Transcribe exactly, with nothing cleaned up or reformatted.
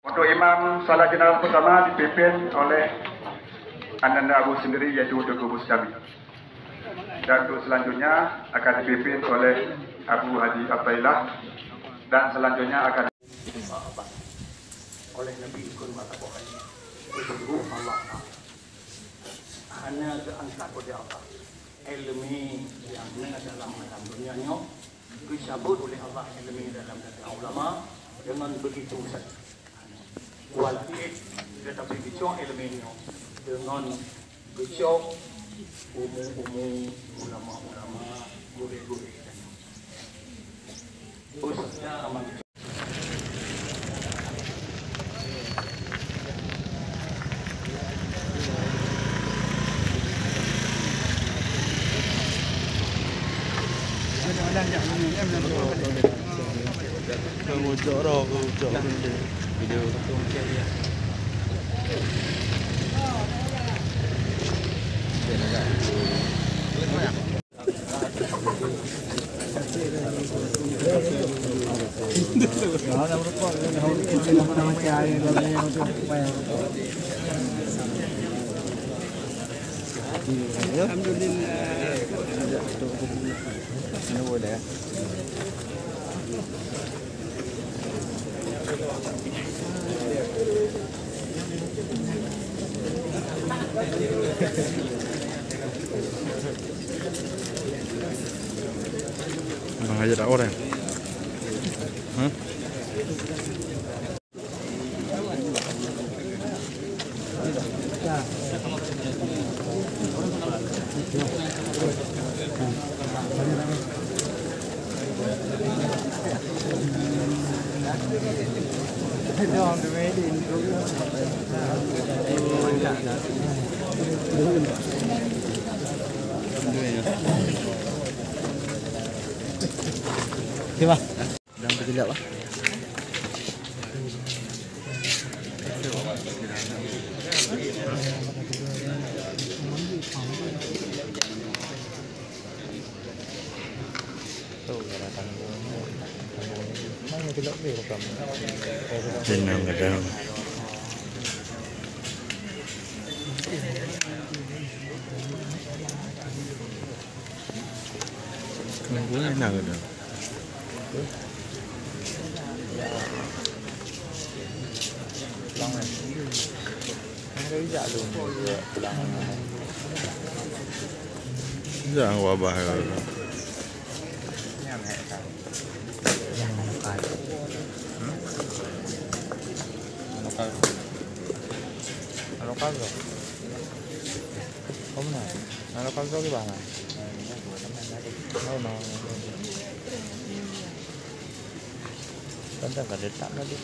Untuk imam salat jenazah pertama dipimpin oleh Ananda Abu sendiri, yaitu Teungku Bustami. Dan untuk selanjutnya akan dipimpin oleh Abu Haji Abdullah, dan selanjutnya akan oleh Nabi ikut mata Tuhan. Sesungguh Allah Taala hanya diangkat oleh Allah ilmu yang ada dalam alam dunia nyoe, dicabut oleh Allah ilmu dalam dada ulama dengan begitu saja. Walakin tetapi dicok ilmu nyoe dengan geucok umu-umu, ulama-ulama, gurée-gurée dan khususnya amal. Bang Haji tak orang. Hah? Terima. Dang teugeulak, bah. Tenang, kadang. Keuneuk na keudeh. Jangan wabah. Lokal. Lokal tu. Kau mana? Nah, lokal tu di mana? Oh, no. Tentang kada tak tadi.